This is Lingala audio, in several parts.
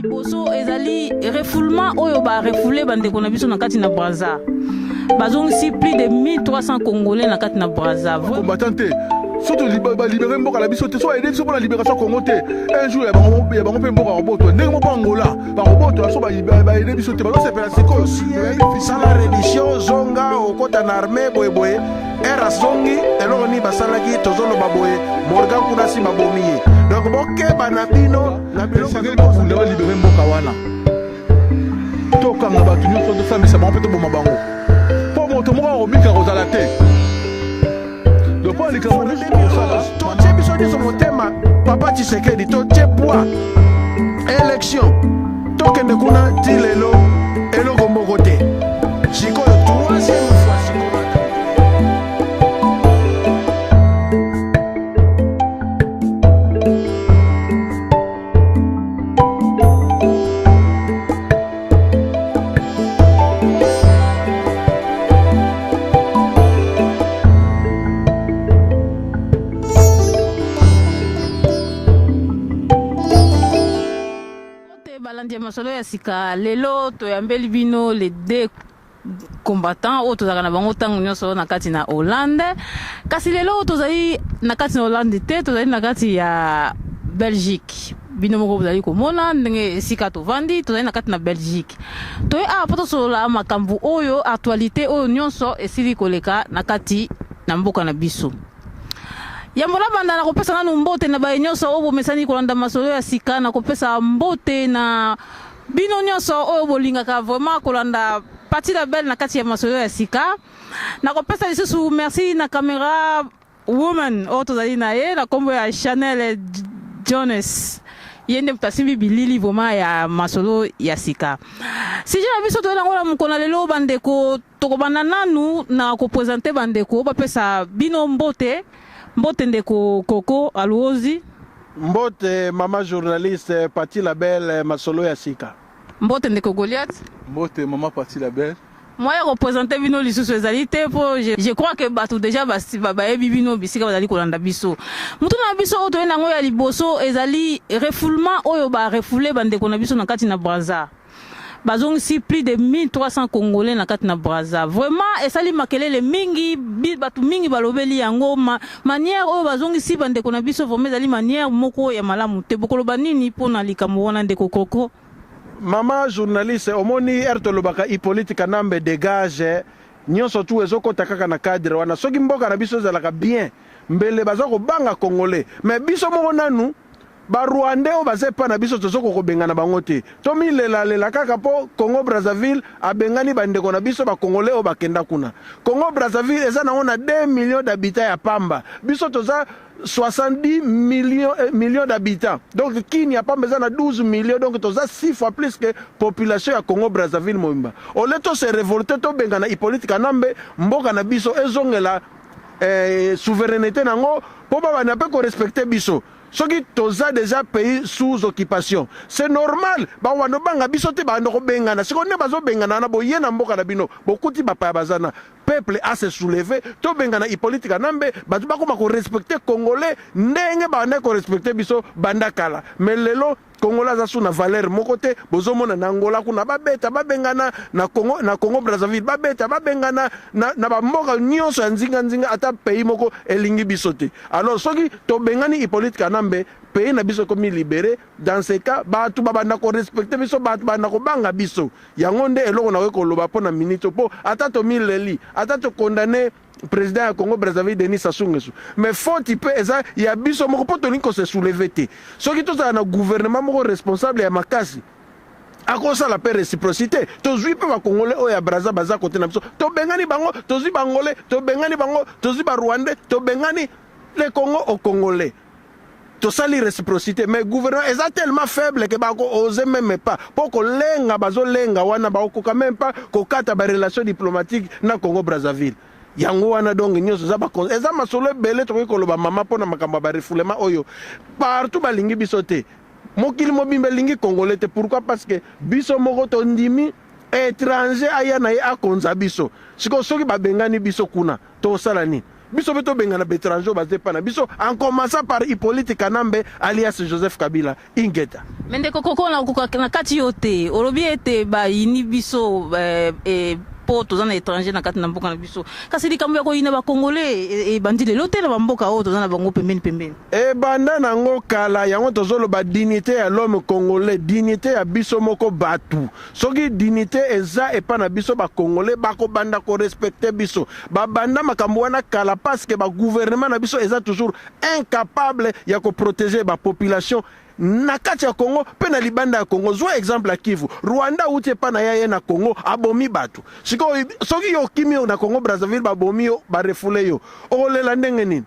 Liboso ezali refoulement oyo ba refoule bandeko na biso na kati na Brazza. Bazongisi plus de 1300 Congolais na kati na Brazza. Combattant te soki balibere mboka na biso te so baede biso mpo na liberation congo te un jour ya bango mpe mboka bakobotola ndenge moko angola bakobotola so baede biso te bazosepela sikoyo. Sala reddition, zonga okota na armée boyeboye. Ere azongi, eloko nini basalaki? Tozoloba boye, Morgan kuna si babomi ye. Donc bokeba na bino na biloko. Esengeli babunda, balibere mboka wana, tokanga bato nyonso, tosambisa bango mpe toboma bango, mpo moto moko akobika kozala te. Donc mpo likambo nyonso tokosala, totie biso nyonso motema papa Tshisekedi, totie poids élection, tokende kuna. Ti lelo eloko moko te. Sikoyo troisième fois sikoyo. Te balandi ya Masolo ya Sika, lelo toyambeli bino les deux combattants oyo tozalaka na bango ntango nyonso na kati na Hollande. Kasi lelo oyo tozali na kati na Hollande te, tozali na kati ya Belgique. Bino moko bozali komona ndenge esika tovandi, tozali na kati na Belgique. Toye awa mpo tosolola makambo oyo, actualité oyo nyonso esili koleka na kati na mboka na biso. Yambo nabanda, na kopesa nanu mbote na baye nyonso oyo bomesani kolanda Masolo ya Sika. Na kopesa mbote na bino nyonso oyo bolingaka vraiment kolanda Pati la Belle na kati ya Masolo ya Sika. Na kopesa lisusu merci na camera woman oyo tozali na ye na nkombo ya Chanel Jones. Ye nde moto asimbi bilili vraiment ya Masolo ya Sika. Sujet na biso toyeli yango na mokolo na lelo, bandeko, tokobanda nanu na kopresente bandeko, bapesa bino mbote. Mbote ndeko Koko Aluozi. Mbote mama journaliste Pati la Belle, Masolo ya Sika. Mbote ndeko Goliath. Mbote mama Pati la Belle. Moya ya kopresente bino lisusu ezali te, mpo je crois que bato déjà bayebi bino bisika bazali kolanda biso. Motu na biso oyo toyei nango ya liboso ezali refoulement oyo barefoule bandeko na biso na kati na Braza. Bazongisi plus de 1300 Congolais na kati na Braza. Vraiment esali makelele mingi, bato mingi balobeli yango. Manière oyo bazongisi bandeko na biso vraiment ezali manière moko ya malamu te. Bokoloba nini mpona likambo wana, ndeko Koko? Mama journaliste, omoni ere tolobaka Hippolyte Kanambe dégage, nyonso tu ezokɔta kaka na cadre wana. Soki mboka na biso ezalaka bien, mbele baza kobanga Congolais. Mais biso moko nanu, Barwandais oyo baza epai na biso, tozokoka kobengana bango te. Tomilelalela kaka mpo Congo Brazzaville abengani bandeko na biso Bacongolais oyo bakenda kuna. Congo Brazzaville eza nango na 2 millions d'habitants ya pamba, biso toza 70 millions, millions d'habitants. Donc Kini ya pamba eza na 12 millions, donc toza 6 fois plus que population ya Congo Brazzaville mobimba. Ole to se révolter, tobengana Hippolyte Kanambe, mboka na biso ezongela souveraineté nango, mpo babanda mpe korespecte biso. Soki toza déjà pays sous occupation, c'est normal bawanda obanga biso te, banda kobengana. Sikoyo nde bazobengana wana, boye na mboka na bino bokuti bapaya baza na peuple a se soulever, tobengana Hippolyte Kanambe, bato bakoma korespecte Congolais ndenge banda korespecte biso banda kala. Mais lelo Congolais aza su na valeur moko te. Bozomona na Angola kuna babeta babengana, na Congo Brazzaville babeta babengana, na bamboka nyonso ya nzinga-nzinga, ata pays moko elingi biso te. Alors soki tobengani Hippolyte Kanambe, pays na biso ekomi libéré. Dans ce cas bato babanda korespecte biso, bato babanda kobanga biso. Yango nde eloko nakoki koloba mpo na minute, mpo ata tomileli, ata tokondane président ya Congo Brazzaville Denis Sassou Nguesso, mais faute mpe eza ya biso moko, mpo tolingi kose soulever te. Soki tozala na gouvernement moko responsable ya makasi, akosala mpe réciprocité. Tozwi mpe Bakongolais oyo ya Braza baza kote na biso, tobengani bango. Tozwi Bangolais, tobengani bango. Tozwi Barwandais, tobengani. Le Congo au Congolais, tosali réciprocité. Mais gouvernement eza tellement faible ke bako ose même pas mpo kolenga, bazolenga wana, bakokoka même pas kokata barelation diplomatique na Congo Brazzaville. Yango wana donc nyonso eza eza masolo ebele tokoki koloba, mama, mpona makambo ya barefoulement oyo. Partout balingi biso te, mokili mobimba elingi Congolais te. Pourquoi? Parce que biso moko tondimi étranger aya na ye akonza biso. Sikoyo soki babengani biso kuna, tosala nini? Biso mpe tobengana baétranger oyo baza epa na biso, en commençant par Hippolyte Kanambe alias Joseph Kabila. Ingeta. Me ndeko Koko, na kati yo te, olobi ete bayini biso mpo toza na étranger na kati na mboka na biso. Kasi likambo ya koyina bacongolais ebandi lelo te na bamboka oyo toza na bango pembeni pembeni. Ebanda nango kala. Yango tozoloba dignité ya l'homme congolais, dignité ya biso moko bato. Soki dignité eza epa na biso, bacongolais bakobanda korespecter biso. Babanda makambo wana kala, parce que bagouvernement na biso eza toujours incapable ya koprotéger bapopulation na kati ya Congo mpe na libanda ya Congo. Zwa exemple ya Kivu. Rwanda awuti epa na ye, ye na Congo, abomi bato. Sikoyo soki yo okimi yo na Congo Brazzaville, babomi yo, barefouler yo, okolela ndenge nini?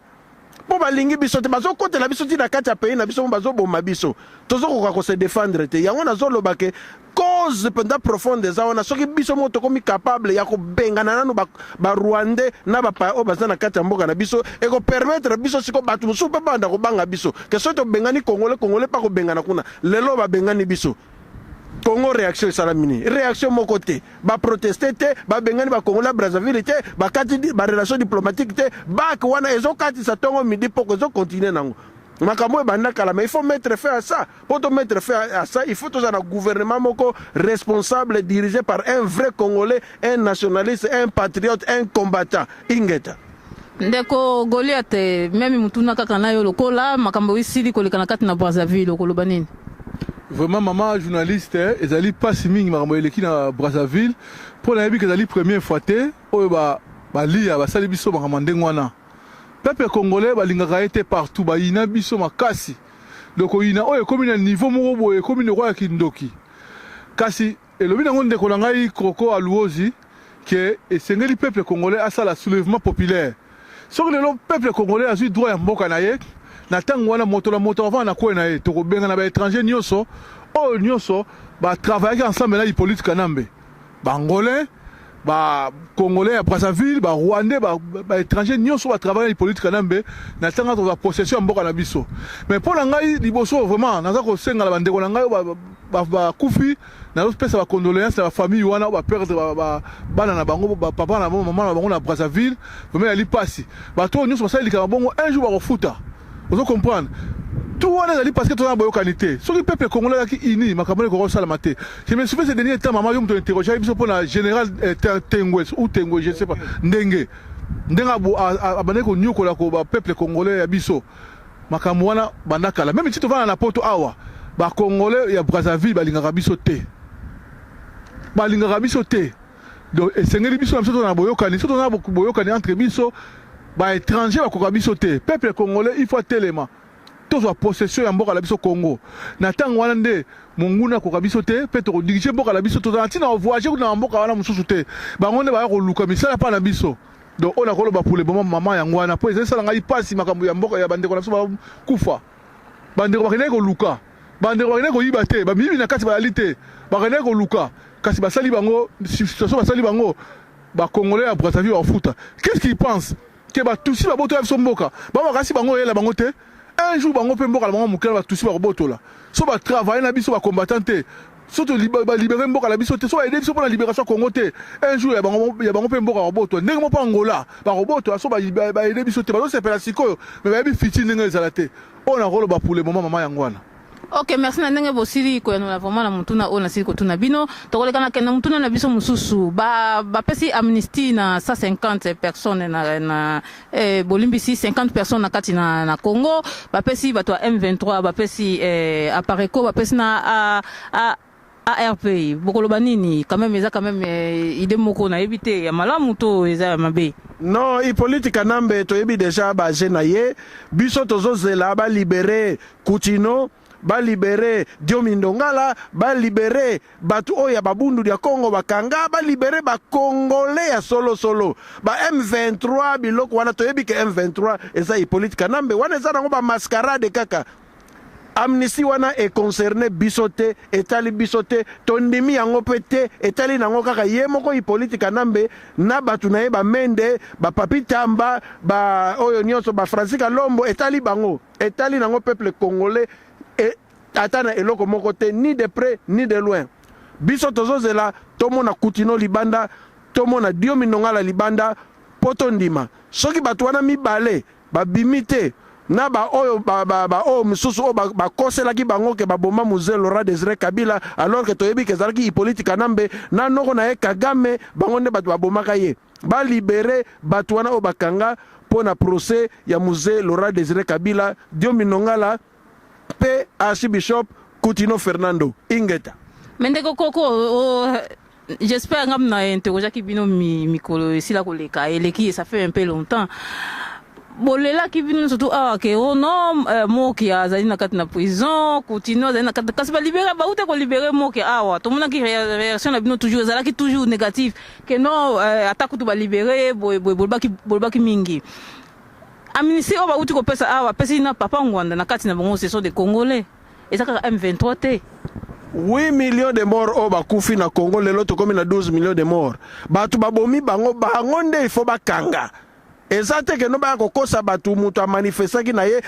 Mpo balingi biso te, bazokotela biso ti na kati ya pays na biso, mo bazoboma biso, tozokoka kose défendre te. Yango nazoloba ke cause mpenza profonde eza wana. Soki biso moko tokomi capable ya kobengana nanu barwandais na bapaya oyo baza na kati ya mboka na biso, ekopermettre biso siko bato mosusu mpe banda kobanga biso, ke soki tobengani Congolais, Congolais mpa kobengana kuna. Lelo babengani biso Congo, réaction esalami nini? Réaction moko te. Baproteste te, babengani bacongolais ya Brazzaville te, bakati barelation diplomatique te. Bak wana ezokatisa ntongo, midi, poko, ezocontinuer nango. Makambo ebanda kala, mais il faut mettre fin à ça. Mpo to mettre fin à ça, il faut tozala na gouvernement moko responsable, dirigé par un vrai Congolais, un nationaliste, un patriote, un combattant. Ingeta. Ndeko Goliath, même mutuna kaka na yo, lokola makambo esili koleka na kati na Brazzaville, okoloba nini? Vraiment, mama journaliste, ezali mpasi mingi makambo eleki na Brazzaville, mpo nayebi ke ezali première fois te oyo balia basali biso makambo ndenge wana. Peuple congolais balingaka ye te, partout bayina biso makasi. Donc oyina oyo ekomi na niveau moko boye, ekomi lokola ya kindoki. Kasi elobi nango ndeko na ngai Kroko Aluozi ke esengeli peuple congolais asala soulèvement populaire. Soki lelo peuple congolais azwi droit ya mboka na ye, na ntango wana moto na moto avant na kwe na ye, tokobenga na baétranger nyonso oyo nyonso batravaillaki ensemble na Hippolyte Kanambe, Baangolais, Bacongolais ya Brazzaville, Barwandais, baétranger nyonso batravaille na Hippolyte Kanambe. Na ntango tozwa possession ya mboka na biso. Mais mpo na ngai liboso, vraiment naza kosenga na bandeko na ngai oyo bakufi, nazopesa bacondoléance na bafamille wana oyo baperdre bana na bango, bapapa na bango, mama na bango na Brazzaville. Vraiment ezali mpasi. Bato oyo nyonso basali likambo bongo, un jour bakofuta. Ozo comprendre, tout wana ezali parce que toza na boyokani te. Soki peuple congolais azalaki uni, makambo wana ekoki kosalama te. Je me souviens, ces derniers temps, mama, yo moto interrogeaki biso mpo na général Tengwe ou Tengwe, je ne sais pas, ndenge abandaki koniokola ko bapeuple congolais ya biso. Makambo wana banda kala. Même ti tovanda na Poto awa, bacongolais ya Brazzaville balingaka biso te, balingaka biso te. Donc esengeli biso na biso toza na boyokani. So toza na boyokani entre biso, baétranger bakoka biso te. Peuple congolais, il faut atelema, tozwa possession ya mboka na biso Congo. Na ntango wana nde monguna akoka biso te, mpe tokodiriger mboka na biso. Tozala ntina kovoyage kuna na mboka wana mosusu te. Bango nde baya koluka misala mpa na biso. Donc oyo nakoloba pour le moment, mama, yango wana, mpo ezali esala ngai mpasi makambo ya mboka ya bandeko na biso bakufa. Bandeko bakendaki koluka, bandeko bakendaki koyiba te, bamiyibi na kati bayali te, bakendaki koluka, kasi basali bango situation basali bango. Bacongolais ya Brazzaville bafuta. Qu'est-ce qu'ils pensent, ke batusi babotola biso mboka? Bango bakasi bango oyela bango te. Un jour bango mpe mboka na bango mokele, batusi bakobotola. So batravaille na biso bacombattant te, so balibérer mboka na biso te, so baaider biso mpo na libération ya Congo te, un jour ya bango mpe mboka bakobotola. Ndenge moko mpo Angola bakobotola, so baaider biso te. Bazosepela sikoyo, me bayebi futur ndenge ezala te. Oyo nakoloba pour le moment, mama, yango wana. Ok, merci na ndenge bosili koyanola vraiment na motuna oyo nasili kotuna bino. Tokoleka na kende motuna na biso mosusu. Bapesi amnistie na 150 personnes na bolimbisi, 50 personnes na kati na Congo. Bapesi bato ya M23, bapesi Apareco, bapesi na ARP. Bokoloba nini? Quand même eza quand même idée moko nayebi te ya malamu to eza ya mabe. Non, Hippolyte Kanambe, toyebi déjà baje na ye. Biso tozozela balibérer Kutino, balibérer Diomi Ndongala, balibérer bato oyo ya babundu ya Kongo bakanga, balibérer bacongolais ya solosolo. Ba M23, biloko wana, toyebi ke M23 eza Hippolyte Kanambe. Wana eza nango bamascarade kaka. Amnistie wana econcerne biso te, etali biso te, tondimi yango mpe te. Etali nango kaka ye moko Hippolyte Kanambe na bato na ye, bamende, bapapi Tamba, ba oyo nyonso, bafrancis Kalombo. Etali bango, etali nango peuple congolais ata na eloko moko te, ni de près ni de loin. Biso tozozela tomona Kutino libanda, tomona Diomi Ndongala libanda. mpo tondima. Soki bato wana mibale babimi te na ba oyo ba, ba, ba oyo misusu oyo bakoselaki ba bango ke baboma Mzee Laurent Desire Kabila, alors que toyebi ke ezalaki Hippolyte Kanambe na noko na ye Kagame, bango nde bato babomaka ye. Balibere bato wana oyo bakanga mpo na procès ya Mzee Laurent Desire Kabila, Diomi Ndongala mpe Archbishop Kutino Fernando. Ingeta. Me ndeko Koko, j'espère nga na interrogeaki bino mikolo esila koleka, eleki, ça fait un peu longtemps. Bolelaki bino surtout awa ke o non, Moki azali na kati na prison, Kutino azali na kati, kasi balibere, bauta kolibere Moki awa. Tomonaki réaction na bino toujours ezalaki toujours négative, ke non, ata kutu balibere boye boye. Bolobaki mingi. Amnistie oyo bauti kopesa awa, apesi na papa Ngwanda na kati na bango, ce sont des Congolais, eza kaka M23 te. 8 millions de morts oyo bakufi na Congo, lelo tokomi na 12 millions de morts. Bato babomi bango, bango nde il faut bakanga. Eza te ke no baya kokosa bato. Moto amanifestaki na ye,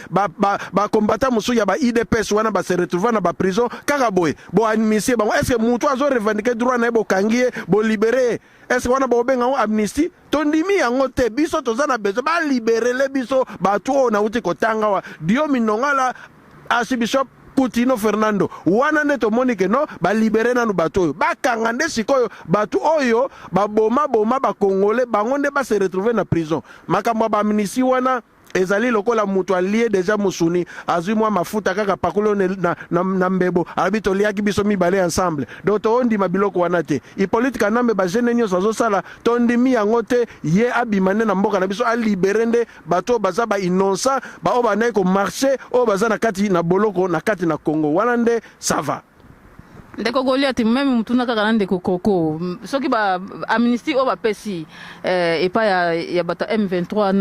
bakombata mosusu ya ba UDPS wana base retrouver na baprison kaka boye, boamnistie bango. Est ce que moto azo revendiquer droit na ye, bokangi ye, bolibere ye, est ce que wana bokobenga yango amnistie? Tondimi yango te. Biso toza na besoin baliberele biso bato oyo nauti kotanga wa, Diomi Ndongala, Archbishop Kutino Fernando. Wana nde tomoni ke no, balibere nanu bato oyo bakanga. Nde sikoyo bato oyo babomaboma bakongole, bango nde base retrouve na prison. Makambo ya baamnistie wana ezali lokola moto alie deja mosuni, azwi mwa mafuta kaka pakoli oyo na mbebo, alobi toliaki biso mibale ensemble. Donc toondima biloko wana te. Hippolyte Kanambe, bagene nyonso azosala, tondimi yango te. Ye abima nde na mboka na biso, alibere nde bato oyo baza bainnocent, baoyo bandaki komarche, oyo baza na kati na boloko na kati na Congo. Wana nde ça va. Ndeko Goliath, même mutuna kaka na ndeko Koko, soki ba amnistie oyo bapesi epai ya bato ya M23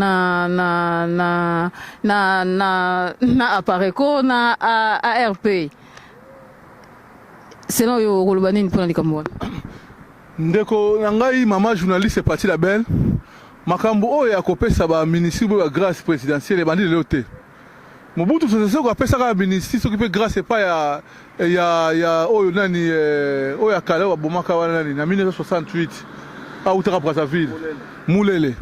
na Apareco na ARP, selon oyo okoloba nini mpona likambo wana? Ndeko na ngai, mama journaliste Pati la Belle, makambo oyo ya kopesa baministre boyo ba grâce présidentielle ebandi lelo te. Mobutu Sese Seko apesaka baministre soki mpe grâce epai ya oyo nani, oyo ya kala, oyo babomaka wana nani na 1968, autaka Brazzaville, Mulele.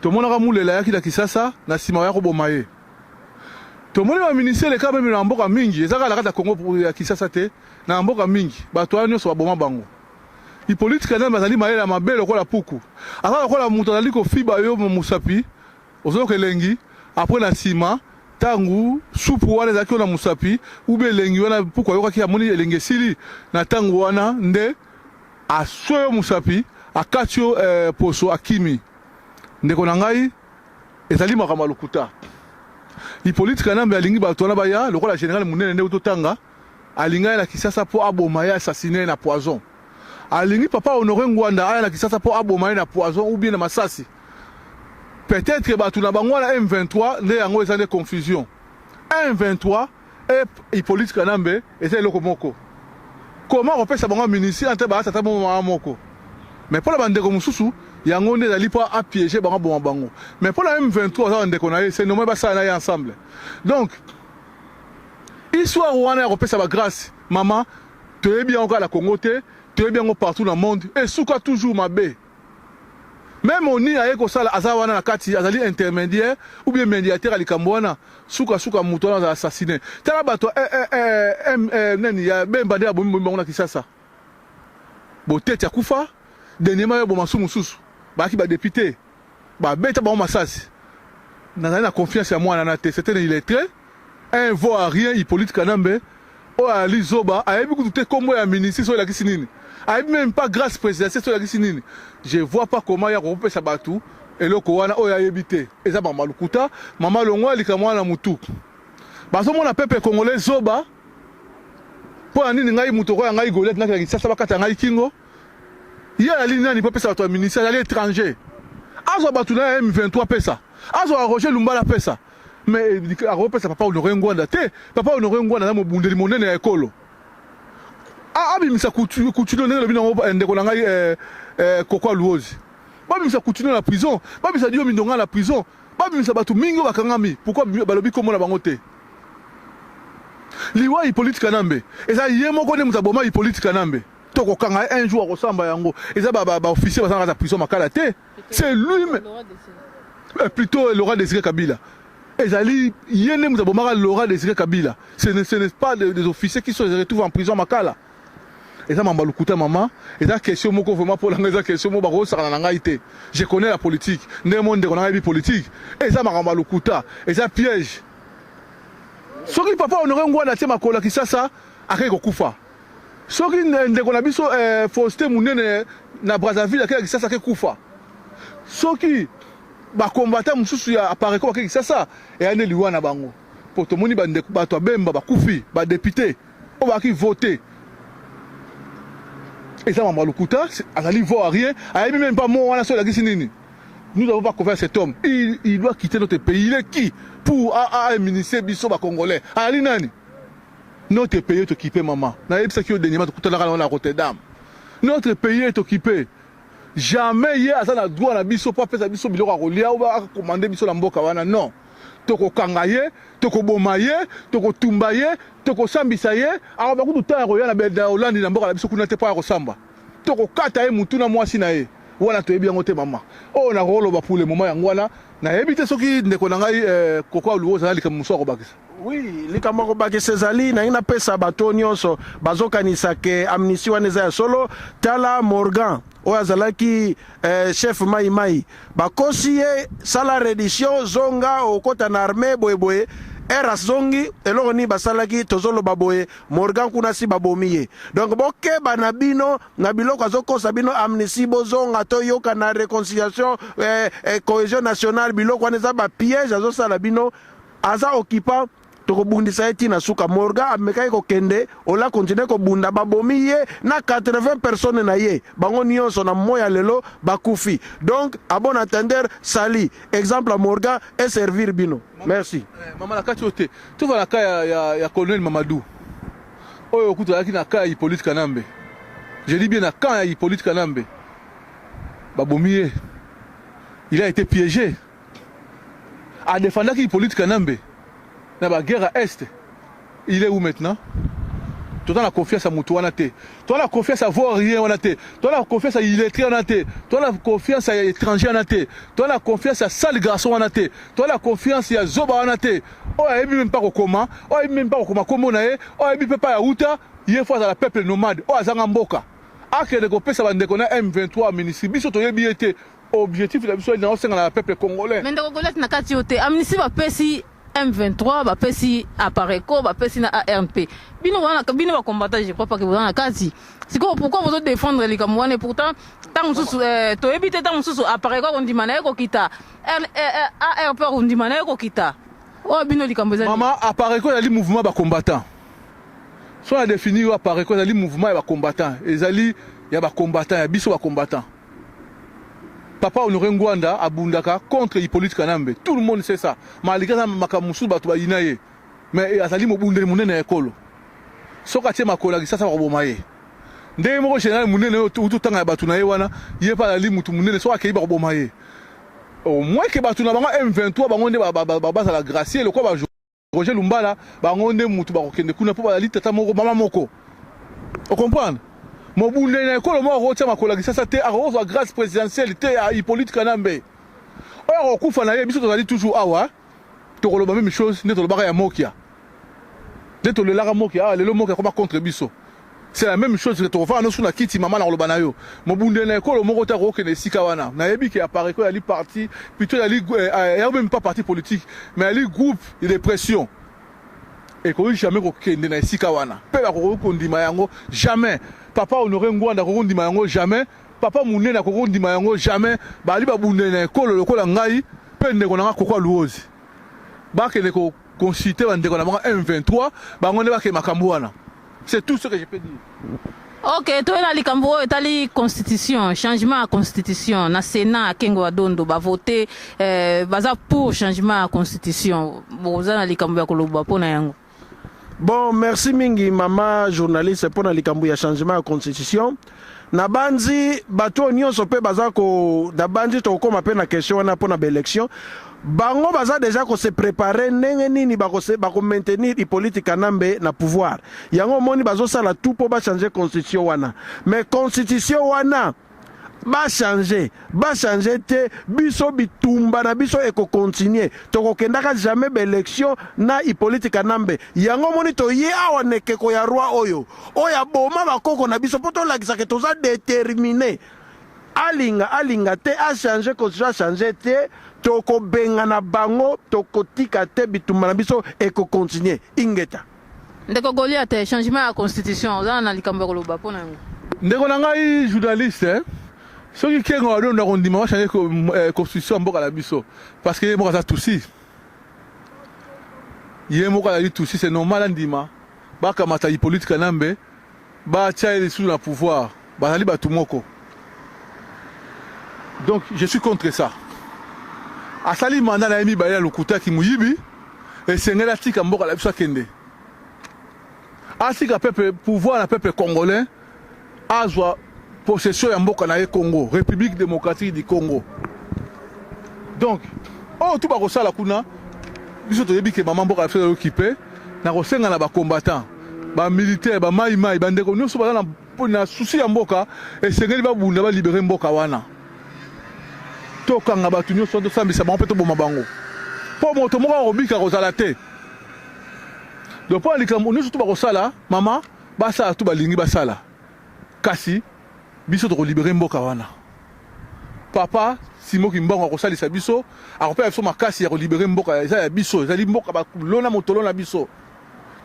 Tomonaka Mulele ayaki na Kisasa, na nsima oya koboma ye. Tomoni baministre eleka même na mboka mingi, eza kaka na kati ya Congo ya Kisasa te, na mboka mingi bato wana nyonso baboma bango. Hippolyte Kanambe azali mayele ya mabe lokola puku. Aza lokola moto azali kofiba yo mosapi, ozoyoka elengi. Après, na nsima, ntango supu wana ezalaki oyo na mosapi ube elengi wana puku ayokaki, amoni elengi esili, na ntango wana nde aswe yo mosapi, akati yo poso, akimi. Ndeko na ngai, ezali makambo ya lokuta. Hippolyte Kanambe alingi bato wana baya lokola général monene nde totanga, alingi aya na Kisasa mpo aboma ye, assassine ye na poison. Alingi papa Honore Ngwanda aya na Kisasa mpo aboma ye na poison ou bien na masasi. Peut-être bato na bango wana M23 nde yango eza nde confusion. M23 et Hippolyte Kanambe eza eloko moko. Comment kopesa bango amnistie entre baatata moma moko? Mais mpo na bandeko mosusu, yango nde ezali mpo apiéger bango, aboma bango. Mais mpo na M23, aza bandeko na ye, c'est normal basala na ye ensemble. Donc histoire wana ya kopesa bagrâce, mama, toyebi yango kaka na Congo te, toyebi yango partout na monde, esuka toujours mabe. Même oni aye kosala, aza wana na kati, azali intermédiaire ou bien médiateur ya likambo wana, sukasuka moto wana azala assassiné. Tala bato nani ya Bemba nde abomi bomi bango na Kisasa. Boteti akufa dernièrement, yo boma su mosusu, bayaki badéputé, babeta bango masasi. Nazali na confiance ya mwana na te, c'était un illettré, un vaurien. Hippolyte Kanambe oyo ali zoba, ayebi kutu te kombo ya ministre soki elakisi nini, ayebi même pas grâce présidentielle soki elakisi nini. Je vois pas comment ya kokopesa bato eloko wana oyo ayebi te. Eza mama lokuta. Mama, longwa likambo wana na mutu. Bazomona peuple congolais zoba. Mpo na nini ngai moto okoya ngai Goliath nakela Kisasa, bakata ngai kingo? Ye azali nani mpo apesa bato ya ministre? Azali étranger. Azwa bato na ya M23 pesa, azwa Roger Lumbala pesa, mais akopesa papa Honore Ngwanda te. Papa Honore Ngwanda aza mobundeli monene ya ekolo. Abimisa Kutino ndenge elobi nango ndeko na ngai Koko Aluozi. Babimisa Kutino na prison, babimisa Diomi Ndongala na prison, babimisa bato mingi oyo bakangami. Pourquoi balobi kombo na bango te? Liwa Hippolyte Kanambe, eza ye moko nde moto aboma Hippolyte Kanambe. Tokokanga ye un jour, akosamba yango. Eza baofficier baza na kati ya prison Makala te, c'est lui plutôt Laurent Désiré Kabila. Ezali ye nde moto abomaka Laurent Désiré Kabila. Ce n'est pas des officiers qui se retrouvent en prison Makala. Eza mamba lokuta, mama. Eza question moko vraiment mpo nanga, eza question moko bakosakana na ngai te. Je connais la politique ndenge mo ndeko na ngai yebi politique. Eza makambo ya lokuta, eza piège. Soki papa Honoré Ngbanda atie makolo ya Kisasa, akei kokufa. Soki ndeko na biso Faustin Munene na Brazzaville akei ya Kisasa, ake kufa. Soki bacombattants mosusu ya Apareco bakei Kisasa, eya nde liwa na bango, po tomoni bandeko bato ya Bemba bakufi, badéputés oyo bakaki vote. Eza mambo ya lokuta. Azali vaurien, ayebi même pas mo wana so elakisi nini. Nous n'avons pas confiance à cet homme. Il doit quitter notre pays. Il est qui pour amnistier biso bacongolais? Azali nani? Notre pays est occupé, mama. Nayebisaki yo dernièrement, tokutanaka na Rotterdam. Notre pays est occupé. Jamais ye aza na droit na biso mpo apesa biso biloko ya kolia o acommander biso na mboka wana. Non, tokokanga ye, tokoboma ye, tokotumba ye, tokosambisa ye. Akoba kutu ntango ya koya na Hollande, na mboka na biso kuna te, mpo ya kosamba. Tokokata ye mutu na mwasi na ye wana. Toyebi yango te, mama. Oyo nakoloba pour le moment yango wana. Nayebi te soki ndeko na ngai Koko Aluwo ozala likambo mosusu akobakisa. Oui, likambo akobakisa ezali nangi napesa bato nyonso bazokanisa ke amnistie wana eza ya solo. Tala Morgan oyo azalaki chef Mai Mai, bakosi ye: sala reddition, zonga, okota na armée boyeboye. Ere azongi, eloko nini basalaki? Tozoloba boye, Morgan kuna si babomi ye. Donc bokeba na bino na biloko azokosa bino, amnistie, bozonga, toyoka na réconciliation, cohésion nationale. Biloko wana eza bapiège azosala bino. Aza occupant, tokobundisa ye ntina suka. Morgan amekaki kokende ola continue kobunda, babomi ye na 80 personnes na ye. Bango nyonso na moya lelo bakufi. Donc à bon entendeur, sali exemple ya Morgan eservir bino. Merci. Mama, na kati oyo te, tova na ka ya colonel Mamadou oyo kutu azalaki na ka ya Hippolyte Kanambe. Je dis bien na camp ya Hippolyte Kanambe, babomi ye. Il a été piégé. Adefendaki Hippolyte Kanambe na baguerre ya Est. Il est où maintenant? Toza na confiance ya motu wana te. Toza na confiance ya vaurien wana te. Toza na confiance ya illettré wana te. Toza na confiance ya étranger wana te. Toza na confiance ya sale garçon wana te. Toza na confiance ya zoba wana te, oyo ayebi même pas kokoma, oyo ayebi même pas kokoma kombo na ye, oyo ayebi mpe pa ya uta ye. Fo azala peuple nomade oyo azanga mboka, akende kopesa bandeko na M23 amnistie. Biso toyebi ye te. Objectif na biso naosenga na peuple congolais. Mais ndeko Goliath, na kati yo te, amnistie bapesi M23, bapesi Apareco, bapesi na ARNP. Bino wana, bino bacombattants, je crois pas que boza na kati. Sikoyo pourquoi bozodéfendre likambo wana? Et pourtant ntango mosusu toyebi te, ntango mosusu Apareco akondima na ye kokita, ARP akondima na ye kokita. Oyo bino likambo eza nini? Mama, Apareco ezali mouvement bacombattant. So na définir oyo Apareco ezali mouvement ya bacombattant, ezali ya bacombattant, ya biso bacombattant. Papa Honoré Ngbanda abundaka contre Hippolyte Kanambe, tout le monde sait ça. Malgré aza makambo mosusu, bato bayina ye, mais azali mobundeli monene ya ekolo. Soki atie makolo ya Kisasa, bakoboma ye. Ndenge moko général monene oyo uti otanga ya bato na ye wana, ye mpe azali mutu monene, soki akei, bakoboma ye. Au moins ke bato na bango M23, bango nde bazala gracier lokola ba Roger Lumbala. Bango nde mutu bakokende kuna mpo bazali tata moko, mama moko. Ocomprendre? Mobundeli na ekolo moko akotia makolo ya Kisasa te, akokozwa grâce présidentielle te ya Hippolyte Kanambe. Oyo akokufa na ye, biso tozali toujours awa, tokoloba même chose nde tolobaka ya Mokia, nde tolelaka Mokia awa. Lelo Mokia akoma contre biso, c'est la même chose que tokofanda nosu na kiti. Mama, na koloba na yo, mobundeli na ekolo moko te akokokende esika wana. Nayebi ke Apareco yali parti plutôt, yali ya même pas parti politique, mais yali groupe de pression. Ekoki jamais kokende na esika wana, mpe bakoki kondima yango jamais. Papa Honoré Ngbanda akoki kondima yango jamais. Papa Munene akoki kondima yango jamais. Bali babundeli na ekolo lokola ngai mpe ndeko na nga Koko Aluozi, bakende koconsulte bandeko na bango M23, bango nde bakende makambo wana. C'est tout ce que je peux dire. Ok, toye na likambo oyo etali constitution, changement ya constitution. Na Sénat, Kengo wa Dondo bavote baza pour changement ya constitution. Boza na likambo ya koloba mpo na yango? Bon, merci mingi, mama journaliste. Mpo na likambo ya changement ya constitution, nabanzi bato oyo nyonso mpe baza ko, nabanzi tokokóma mpe na question wana mpo na baélection. Bango baza dejà ko se preparer ndenge nini bako se bako maintenir Hyppolite Kanambe na pouvoir. Yango omoni bazo sala tout po ba changer constitution wana. Mais constitution wana ba changer, ba changer te, biso bitumba na biso eko continuer. Toko kendaka jamais ba elections na Hyppolite Kanambe. Yango omoni toye awa na ekeko ya roi oyo, oyo aboma ba koko na biso po tolakisa ke toza determiner. Alinga alinga te a changer constitution a changer te tokobengana bango tokotika te bitumba na biso eko continuer ingeta. Ndeko Goliath, changement ya constitution oza na likambo ya koloba mpo na yango? Ndeko na ngai journaliste, soki Kengo Adondo akondima ba changer constitution ya mboka na biso parce que ye moko aza tusi, ye moko azali tusi, c'est normal andima bakamata Hyppolite Kanambe Ba tia ye lisusu na pouvoir bazali batu moko donc je suis contre ça asali mandat na ye mibale ya lokuta kimuyibi esengeli atika mboka na biso akende atika peuple pouvoir na peuple congolais azwa possession ya mboka na ye Congo République démocratique du Congo donc oyo tu bakosala kuna biso toyebi ke mama mboka na biso ezokipe na kosenga na ba combattants ba militaires ba mai mai bandeko nyonso baza na, na souci ya mboka esengeli babunda balibere mboka wana tokanga bato nyonso tosambisa bango mpe toboma bango mpo moto moko akobika kozala te donc mpo na likambo nyonso to bakosala mama basala to balingi basala kasi biso tokolibere mboka wana Papa Simon Kimbangu akosalisa biso, akopesa biso makasi ya kolibere mboka eza ya biso, ezali mboka balona motolo na biso.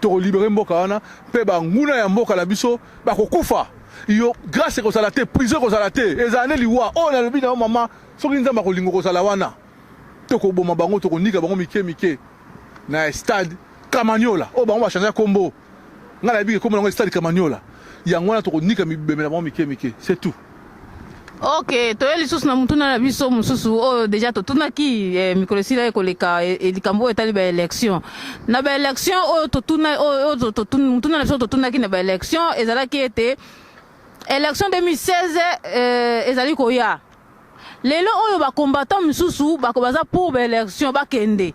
Tokolibere mboka wana mpe banguna ya mboka na biso bakokufa. Yo grâce ekozala te, prison ekozala te, ezala nde liwa. Oyo nalobi na yo mama, soki Nzambe akolinga okozala wana. Tokoboma bango, tokonika bango mike mike na stade Kamanyola oyo bango ba changer kombo. Nga nayebi ke kombo nango stade Kamanyola. Yango wana tokonika mibembe na bango mike mike. C'est tout. Ok, toye lisusu na motuna na biso mosusu oyo deja totunaki eh, mikolo esila ekoleka eh, eh, likambo oyo etali baélection na baélection oyo totuna oyo motuna na biso totunaki na baélection ezalaki ete élection 2016 eh, ezali koya lelo oyo bacombattant misusu baza pour baélection bakende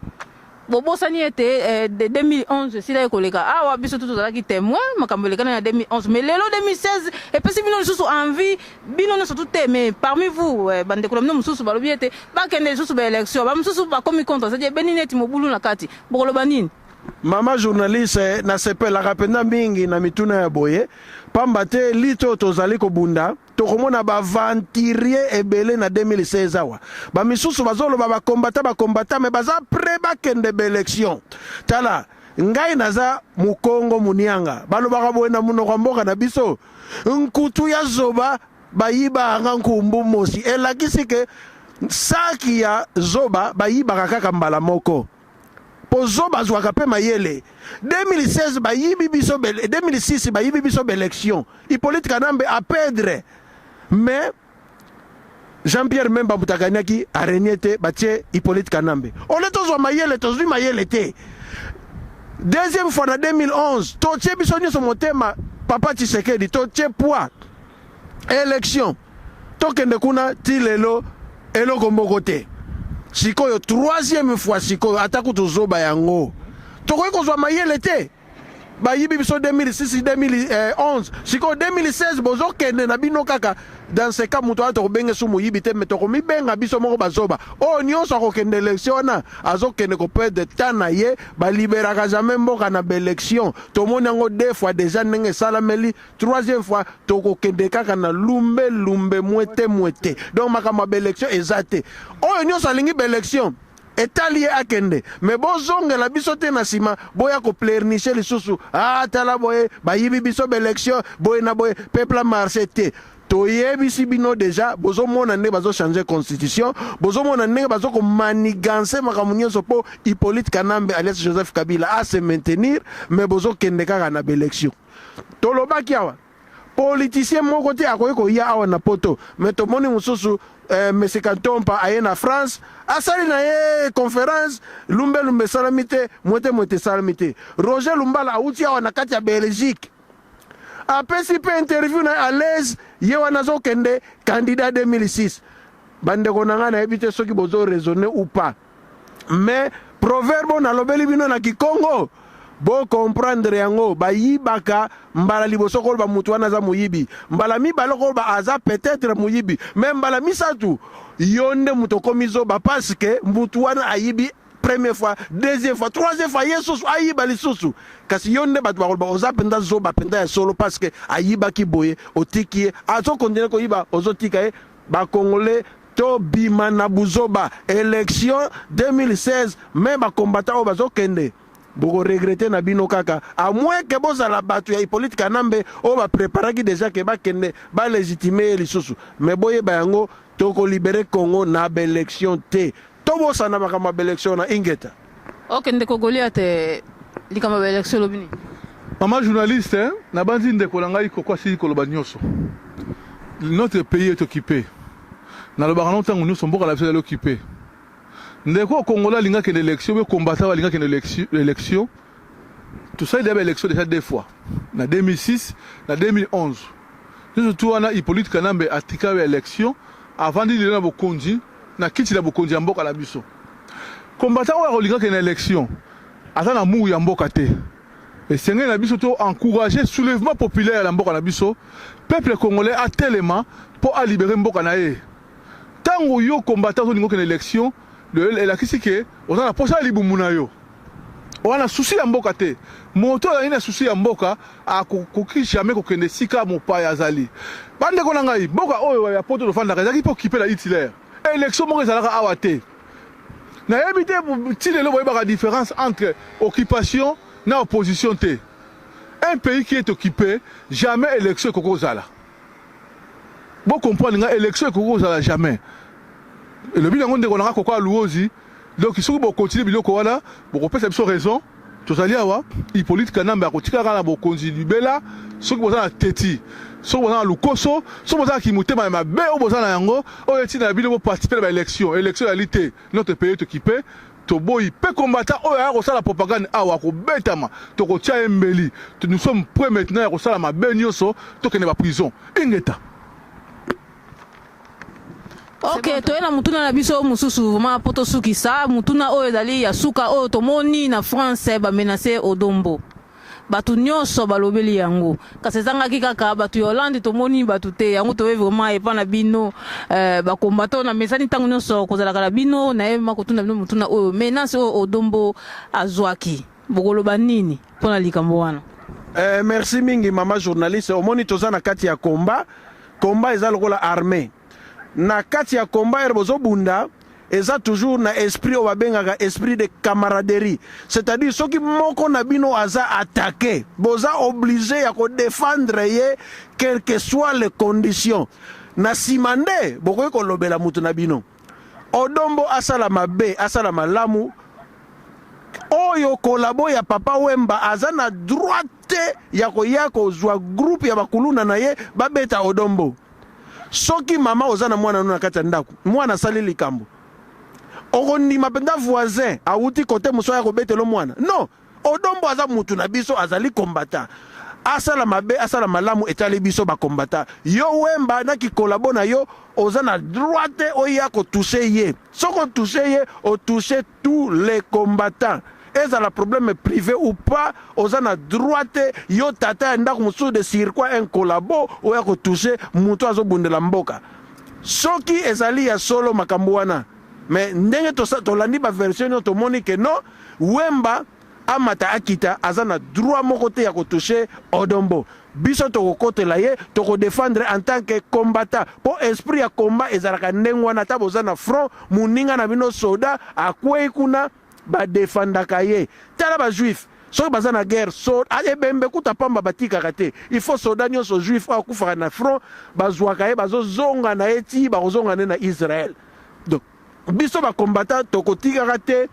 Bobosani ete eh, 2011 esilaki koleka awa biso tu tozalaki témoin makambo elekani na 2011 mais lelo 2016 epesi bino lisusu envie bino nyonso tu te mais parmi vous eh, bandeko na bino mosusu balobi ete bakende lisusu baélection bamosusu bakomi contre c'est-à-dire ebeni neti mobulu na kati bokoloba nini? Mama journaliste, nasepelaka mpenza mingi na mituna ya boye, pamba te lutte oyo tozali kobunda Tokomona ba aventurier ebele na 2016 awa. Ba misusu bazoloba ba combattant ba combattant mais baza près bakende ba election. Tala ngai naza mukongo munianga balobaka boye na munoko ya mboka na biso nkutu ya zoba bayiba nga nkumbu mosi elakisi ke saki ya zoba bayibaka kaka mbala moko. Po zoba azwaka pe mayele. 2016 bayibi biso 2006 bayibi biso b'election. Hippolyte Kanambe a perdre. Mais Jean-Pierre Memba moto agagnaki a renier te batie Hippolyte Kanambe. Ole tozwa mayele tozwi mayele te. Deuxième fois na 2011 totie biso nyonso motema papa Tshisekedi totie poids election tokende kuna ti lelo eloko moko te sikoyo troisième fois sikoyo ata kutu zoba yango tokoki kozwa mayele te bayibi biso 2006 2011 sikoyo 2016 bozokende na bino kaka dans ce cas moto wana tokobenge su moyibi te me tokomibenga biso moko bazoba oyo nyonso akokende election wana azokende koperdre temps na ye baliberaka jamais mboka na baelection tomoni yango deux fois deja ndenge esalameli Troisième fois tokokende kaka na lumbe lumbe mwete mwete. Donc makambo ya baelection eza te. Oyo nyonso alingi baelection etali ye akende me bozongela biso te na nsima boya kopleurniche lisusu ah, tala boye bayibi biso baelection boye na boye peuple a marche te toyebisi bino deja bozomona ndenge bazochange constitution bozomona ndenge bazokomaniganse makambo nyonso mpo hippolyte kanambe alias joseph kabila ase maintenir me bozokende kaka na baelection Tolobaki awa politicien moko te akoki koya awa na poto mais tomoni mosusu eh, Monsieur Kantompa aye na France asali na ye conference lumbe lumbe esalami te mwete mwete esalami te. Roger Lumbala awuti awa na kati ya Belgique apesi mpe interview na ye à l'aise ye wana azokende candidat 2006. Bandeko na ngai nayebi te soki bozo raisonner ou pas. Mais proverbe oyo nalobeli bino na kikongo, bo comprendre yango. Bayibaka mbala liboso, koloba mutu wana aza moyibi. Mbala mibale, koloba aza peut-être moyibi. Mais mbala misato, yo nde moto okomi zoba, parce que mutu wana ayibi première fois, deuxième fois, troisième fois, ye susu ayiba lisusu, kasi yo nde bato bakoloba oza mpenza zoba mpenza ya solo, parce que ayibaki boye, otiki ye, azokontinue koyiba, ozotika ye. Bakongolais, tobima na buzoba. Élection 2016, mais bacombattants oyo bazokende, bokoregretter na bino kaka, à moins que bozala bato ya Hippolyte Kanambe oyo bapreparaki déjà ke bakende balégitimer ye lisusu. Mais boyeba yango, tokolibérer Congo na baélection te. Tobosana makambo ya baélection na ingeta. Ok, ndeko Goliath, likambo ya baélection, elobi nini? Mama journaliste, hein, nabandi ndeko na ngai koko asili koloba nyonso. Notre pays est occupé. Nalobaka no ntango nyonso, mboka na biso ezali occupé. Ndeko congolais alingi akende élection, be combattant balingi akende élection. Tosali deya baélection déjà deux fois, na 2006, na 2011. Nyonso tu wana, Hippolyte Kanambe atika ya élection, avandi lelo na bokonzi, na kiti na bokonzi ya mboka na biso. Combattant oyo akolinga akende élection aza na amour ya mboka te. Esengeli na biso to encourager soulèvement populaire na mboka na biso. Peuple congolais atelema mpo alibérer mboka na ye. Ntango yo combattant ozolinga okende élection, elakisi ke oza na posa ya libumu na yo, oza na souci ya mboka te. Moto azali na souci ya mboka akoki jamais kokende esika mopaya azali. Bandeko na ngai, mboka oyo ya poto tofandaka ezalaki mpo occupé na Hitler. Élection moko ezalaka awa te. Nayebi te ti lelo boyebaka différence entre occupation na opposition te. Un pays qui est occupé, jamais élection ekoki kozala. Bocomprendre nga, élection ekoki kozala jamais. Elobi yango ndeko na nga koko aluozi. Donc soki bokontinue biloko wana, bokopesa biso raison. Tozali awa, Hippolyte Kanambe akotika kaka na bokonzi libela. Soki boza na teti, soki boza na lukoso, soki boza na kimotema ya mabe oyo boza na yango, oyo etina na bino boparticipe na baélection, élection ezali te. Notre pays est occupé. Toboyi mpe combattant oyo aya kosala propagande awa akobetama, tokotia ye mbeli. Nous sommes prêts maintenant ya kosala mabe nyonso, tokende baprison. Ingeta. Ok, toye na mutuna na biso mosusu vraiment mpo tosukisa. Mutuna oyo ezali ya suka, oyo tomoni na France bamenacer Odombo, bato nyonso balobeli yango, kasi ezangaki kaka bato ya Hollande. Tomoni bato te. Yango toye vraiment epa na bino, bacombattants na mesani ntango nyonso kozalaka na bino. Nayeba kotuna bino motuna oyo: menace oyo Odombo azwaki, bokoloba nini mpo na likambo wana? Merci mingi, mama journaliste. Omoni, toza na kati ya combat. Combat eza lokola armée. Na kati ya combat, ere bozobunda, eza toujours na esprit oyo babengaka esprit de camaraderie, c'est-à-dire soki moko na bino aza attaqué, boza obligé ya kodéfendre ye, quelle que soit les conditions. Na nsima nde bokoki kolobela mutu na bino. Odombo asala mabe, asala malamu, oyo collabo ya Papa Wemba aza na droit te ya koya kozwa groupe ya bakuluna na ye babeta Odombo. Soki mama oza na mwana no na kati ya ndako, mwana asali likambo, okondima mpenza voisin awuti kote mosusu aya kobetela mwana? Non. Odombo aza mutu na biso, azali combattant. Asala mabe, asala malamu, etali biso bacombattants. Yo Wemba na kicollabo na yo, oza na droit te oya kotoucher ye. Soki otoucher ye, otoucher tous les combattants. Ezala problème privé ou pas, oza na droit te, yo tata ya ndako mosusu, de surcroît un collabo, oya kotoucher moto azobundela mboka. Soki ezali ya solo makambo wana, mais ndenge tolandi baversion nyonso, tomoni ke non, Wemba amata akita, aza na droit moko te ya kotoucher Odombo. Biso tokokotela ye, tokodéfendre en tant que combattant, mpo esprit ya combat ezalaka ndenge wana. Ata boza na front, moninga na bino soda akwei kuna, badefandaka ye. Tala bajuif, soki baza na guerre, so ebembe kuta pamba batikaka te. Il faut soda nyonso juif oyo akufaka na front, bazwaka ye, bazozonga na ye ti bakozonga nde na Israel. Donc biso bacombattants tokotikaka te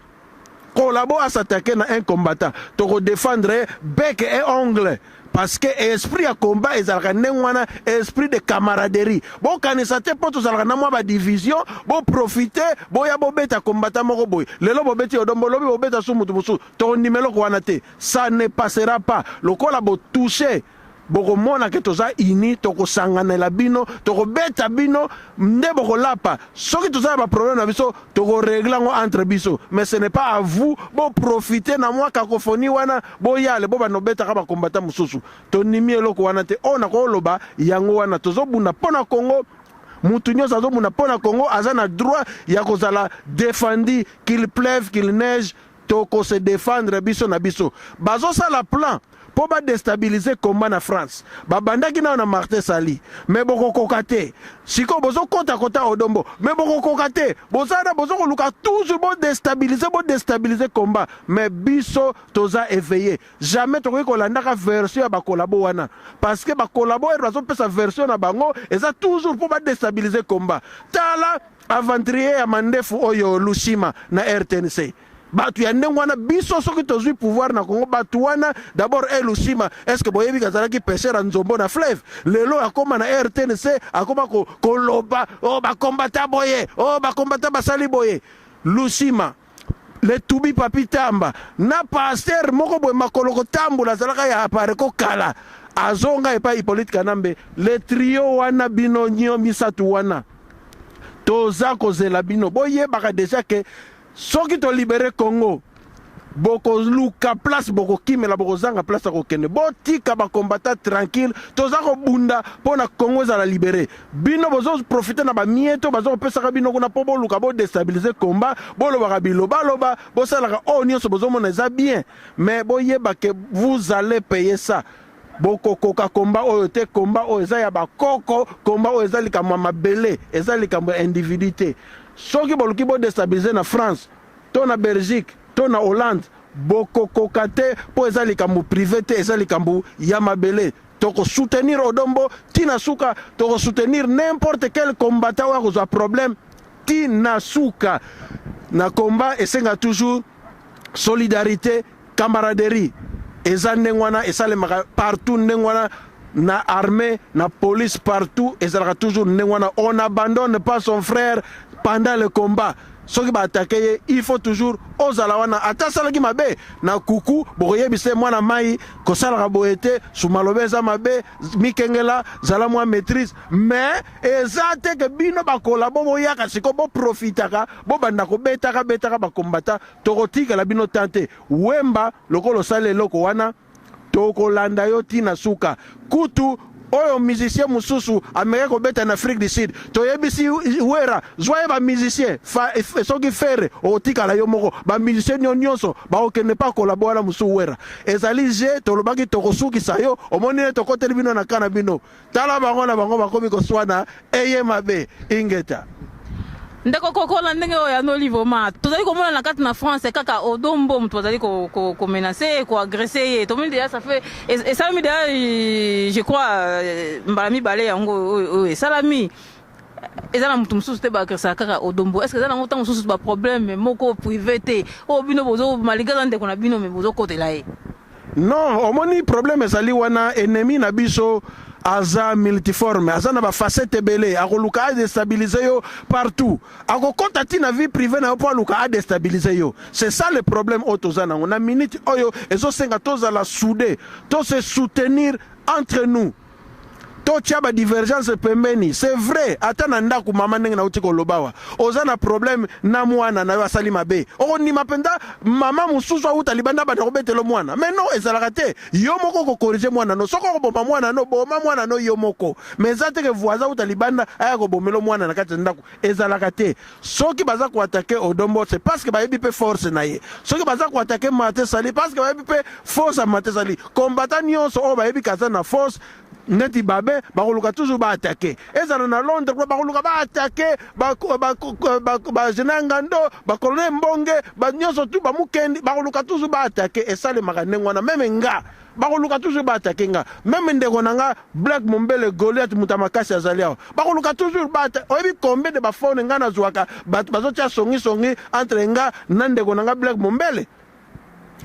collabo as'attaquer na un combattant. Tokodéfendre bec et ongle, parce que esprit ya combat ezalaka ndenge wana, esprit de camaraderie. Bokanisa te mpo tozalaka na mwa badivision, boprofite boya bobeta combattant moko boye. Lelo bobeti Odombo, lobi bobeta su mutu mosusu. Tokondima eloko wana te, ça ne passera pas. Lokola botouche Bokomona ke toza uni, tokosanganela bino, tokobeta bino nde bokolapa. Soki toza na ba problème na biso, toko régler yango entre biso, mais ce n'est pas à vous bo profiter na mwa cacophonie wana, boyale bobanda kobetaka ba combattants mosusu. Tondimi eloko wana te. Oyo nakoloba yango wana, tozobunda mpo na Congo. Mutu nyonso azobunda mpo na Congo aza na droit ya kozala défendu. Qu'il pleuve, qu'il neige, tokose défendre biso na biso. Bazosala plan mpo badéstabiliser combat na France. Babandaki nano na Martin Sali, mais bokokoka te. Sikoyo bozokɔta-kɔta Odombo, mais bokokoka te. Bozana bozokoluka toujours bodéstabiliser, bodéstabiliser combat, mais biso toza éveillé. Jamais tokoki kolandaka version ya bacollabo wana, parce que bacollabo oyo bazopesa version na bango eza toujours mpo badéstabiliser combat. Tala aventurier ya mandefu oyo Lushima na RTNC. Bato ya ndenge wana, biso soki tozwi pouvoir na Congo, bato wana d'abord, e Lushima, est ce que boyebi kazalaki pêcheur ya nzombo na fleuve? Lelo akóma na RTNC, akóma koloba o bakombata boye, o bakombata basali boye. Lushima letubi papi tamba na pasteur moko boye, makolo kotambola, azalaka ya apare kokala, azonga epai Hippolyte Kanambe. Le trio wana, bino nio misato wana, toza kozela bino. Boyebaka déjà ke soki tolibérer Congo, bokoluka place bokokimela, bokozanga place ya kokende. Botika bacombattants tranquille. Toza kobunda mpo na Congo ezala libéré. Bino bozoprofiter na bamieto baza kopesaka bino kuna mpo boluka bodéstabiliser combat, bolobaka bilobaloba, bosalaka oyo nyonso bozomona eza bien, mais boyeba ke vous allez payer ça. Bokokoka combat oyo te. Combat oyo eza ya bakoko, combat oyo eza likambo ya mabele, eza likambo ya individu te. Soki boluki bodéstabiliser na France to na Belgique to na Hollande, bokokoka te, mpo eza likambo privé te, eza likambo ya mabele. Tokosoutenir Odombo ntina suka, tokosoutenir n'importe quel combattant oyo akozwa problème ntina suka. Na combat esenga toujours solidarité, camaraderie. Eza ndenge wana esalemaka partout, ndenge wana na armée, na police, partout ezalaka toujours ndenge wana. On n'abandonne pas son frère pendant le combat. Soki baattaquer ye, il faut toujours ozala wana. Ata asalaki mabe na kuku, bokoyebisa ye: mwana mai, kosalaka boye te, sumalobe eza mabe, mikengela, zala mwa maîtrise. Mais eza te ke bino bakola bo boyaka sikoyo, boprofitaka, bobanda kobetaka betaka bacombattants. Tokotikela bino tan te. Wemba, lokola osala eloko wana, tokolanda yo ntina suka. Kutu oyo musicien mosusu ameki kobeta na Afrique du Sud, toyebisi Wera: zwa ye bamusicien. Soki Ferre okotikala yo moko, bamusicien nio nyonso bakokende pa kolabo wana mosusu. Wera, ezali je tolobaki tokosukisa yo. Omoni ne tokoteli bino na ka na bino. Tala bango na bango bakomi koswana, eye mabe. Ingeta. Ndeko Kokola, ndenge oyo yanoli, vraiment tozali komona na kati na France kaka Odombo moto bazali komenacer, koagresser ye. Tomoni déjà, ça fait, esalami déjà, je crois, mbala mibale yango oyo esalami. Eza na moto mosusu te baagressaka, kaka Odombo. Est ce que eza nango ntango mosusu baproblème moko privé te oyo bino bozo, malgré aza ndeko na bino, mais bozokotela ye? Non, omoni, problème ezali wana, ennemi na biso aza multiforme, aza na bafacette ebele. Akoluka adéstabiliser yo partout, akokɔta ntina vie privée na yo mpo aluka adéstabiliser yo. C'est ça le problème oyo toza nango na minute oyo. Ezosenga tozala soudé, tose soutenir entre nous, totia badivergence pembeni. C'est vrai, ata na ndako, mama, ndenge nauti koloba awa, oza na problème na mwana na yo, asali mabe, okondima mpenza mama mosusu auta libanda banda kobetela mwana? Mais non, ezalaka te. Yo moko okocorriger mwana no. Soki okoboma mwana no, boma mwana no yo moko, mais eza te ke voisin auta libanda aya kobomela mwana na kati ya ndako. Ezalaka te. Soki baza koattaquer Odombo, c'est parce que bayebi mpe force na ye. Soki baza koattaquer Martin Sali, parce que bayebi mpe force ya Martin Sali. Combattant nyonso oyo bayebi kaza na force neti babe, bakoluka toujours baattaquer. Ezala na Londres kuna, bakoluka baattaquer bagénéral Ngando, bacolonel Mbonge, nyonso tu bamukendi, bakoluka toujours baattaquer. Esalemaka ndenge wana. Même nga, bakoluka toujours baattaquer nga. Même ndeko na nga Black Mombele, Goliath, moto ya makasi azali awa, bakoluka toujours baata. Oyebi combien de bafone nga nazwaka, bato bazotia songisongi entre nga na ndeko na nga Black Mombele?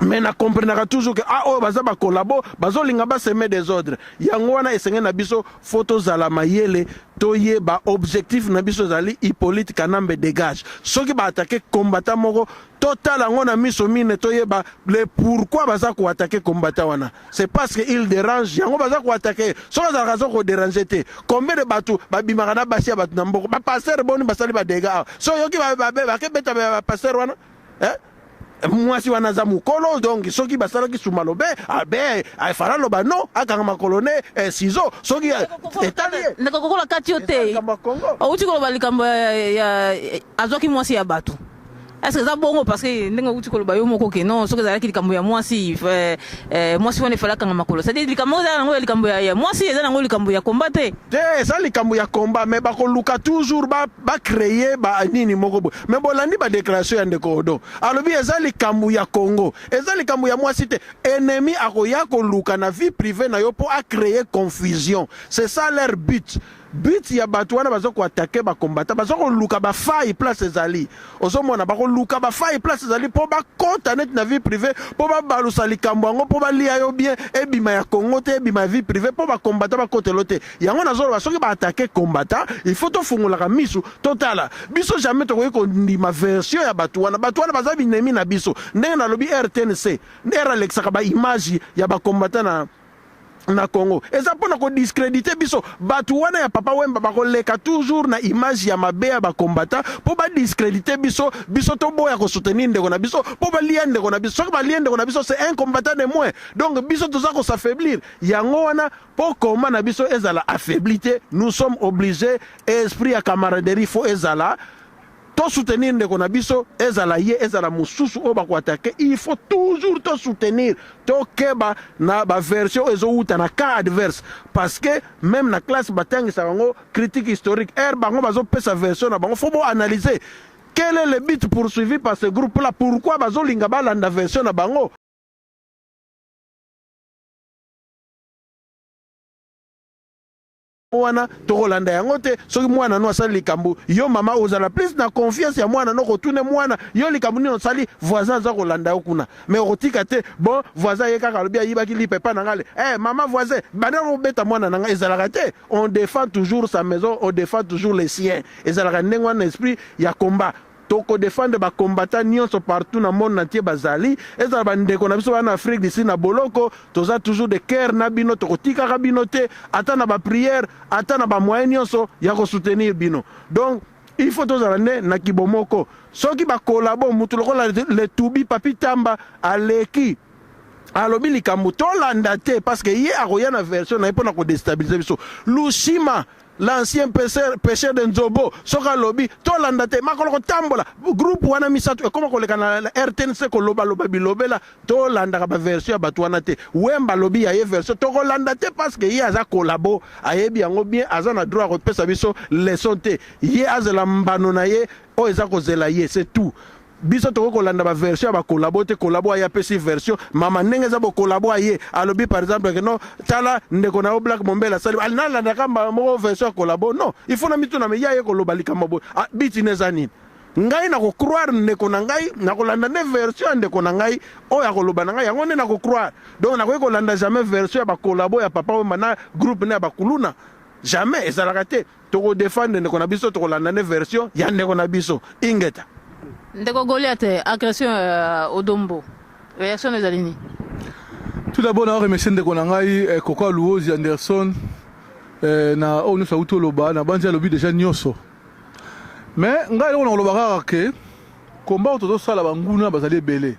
Mais na comprenaka toujours que ah oyo baza ba collabo, bazolinga ba semer desordre. Yango wana esengeli na biso fo tozala mayele, toyeba objectif na biso ezali Hippolyte Kanambe dégage. Soki baattaquer combattant moko, totala yango na miso mine, toyeba le pourquoi baza koattaquer combattant wana. C'est parce que il dérange, yango baza koattaquer. Soki azalaka aza kodéranger te, combien de bato babimaka na basi ya bato na mboko, bapasteur boni basali badégâts awa? So oyoki bakebeta bapasteur wana, eh? Mwasi wana aza mokolo, donc soki basalaki sumalobe abe afala loba non, akanga makolo ne ciseau soki etali ye. Ndeko Kokola, kati yo te. Likambo ya Congo. Outi koloba likambo ya azwaki mwasi ya bato. Est ce que eza bongo? Parce que ndenge outi koloba yo moko ke non, soki ezalaki likambo ya mwasi, mwasi wana efale akanga makolo. C'est à dire likambo eza nango ya likambo ya mwasi, eza nango likambo ya komba te. Te, eza likambo ya komba, mais bakoluka toujours bacréer ba banini moko boye. Mais bolandi badéclaration ya ndeko Odo, alobi eza likambo ya Congo, eza likambo ya mwasi te. Ennemi akoya koluka na vie privée na yo mpo acréer confusion. C'est ça leur but. But ya bato wana baza koattaquer bacombattants, baza koluka bafaille place ezali. Ozomona, bakoluka bafaille place ezali mpo bakɔta neti na vie privée, mpo babalusa likambo yango, mpo balia yo bien, ebima ya Congo te, ebima ya vie privée, mpo bacombattants bakotelo te. Yango nazoloba, soki baattaquer combattant, il faut tofungolaka misu, totala. Biso jamais tokoki kondima version ya bato wana. Bato wana baza binemi na biso. Ndenge nalobi, RTNC nde alekisaka baimage ya bacombattants na Congo, eza mpona kodiscréditer biso. Bato wana ya Papa Wemba bakoleka toujours na image ya mabe ya bacombattants mpo badiscréditer biso, biso toboya kosoutenir ndeko na biso, mpo balia ndeko na biso. Soki balia ndeko na biso, c'est un combattant de moins, donc biso toza kos'affaiblir. Yango wana, mpo koma na biso ezala affaibli te, nous sommes obligés, esprit ya camaraderie fo ezala, tosoutenir ndeko na biso, ezala ye, ezala mosusu oyo bakoattaquer, il faut toujours tosoutenir, tokeba na baversion oyo ezowuta na camp adverse. Parce que même na classe batangisaka yango, critique historique, ere bango bazopesa version na bango, fo boanalyser quel est le but poursuivi par ce groupe là, pourquoi bazolinga balanda version na bango. Wana tokolanda yango te. Soki mwana no asali likambo, yo mama ozala plus na confiance ya mwana no, kotune mwana yo likambo nini osali, voisin aza kolanda yo kuna. Mais okotika te, bon, voisin ye kaka alobi ayibaki lipa epa na nga le mama voisin banda kobeta mwana na nga, ezalaka te. On défend toujours sa maison, on défend toujours les siens. Ezalaka ndenge wana, esprit ya combat. Tokodéfendre bacombattants nyonso partout na monde entier bazali, ezala bandeko na biso bana Afrique d'ici na boloko, toza toujours de cœur na bino, tokotikaka bino te, ata na baprière, ata na bamoyen nyonso ya kosoutenir bino. Donc il faut tozala nde na kibomoko. Soki bacollabo, mutu lokola Letubi Papi Tamba aleki alobi likambo, tolanda te, parce que ye akoya na version na ye mpo na kodéstabiliser biso. Lushima, l'ancien pêcheur de Nzobo, soki alobi, tolanda te. Makolo kotambola, groupe wana misato ekoma koleka na RTNC kolobaloba bilobela, tolandaka baversion ya bato wana te. Wemba alobi ya ye version, tokolanda te, parce que ye aza collabo, ayebi yango bien, aza na droit ya kopesa biso leçon te. Ye azela mbano na ye oyo eza kozela ye, c'est tout. Biso tokoki kolanda baversion ya bacollabo te. Collabo aye apesi version mama ndenge eza, bocollabo aye alobi par exemple ke non, tala ndeko na yo Black Mombele asali, nalandaka moko version ya collabo. Non, il faut na mituna me ye aye koloba likambo boye, bitina eza nini? Ngai nakocroire ndeko na ngai, nakolanda nde version ya ndeko na ngai oyo akoloba na ngai, yango nde nakocroire. Donc nakoki kolanda jamais version ya bacollabo ya Papa Wemba na groupe ne ya bakuluna, jamais, ezalaka te. Tokodéfendre ndeko na biso, tokolanda nde version ya ndeko na biso. Ingeta. Ndeko Goliath, agression Odombo, réaction ezali nini? Tout d'abord na remercier ndeko na ngai Koko Luozi Anderson na oyo nyonso auti oloba. Na banzi alobi déjà nyonso, mais ngai eloko na koloba kaka ke komba oyo tozosala, banguna bazali ebele,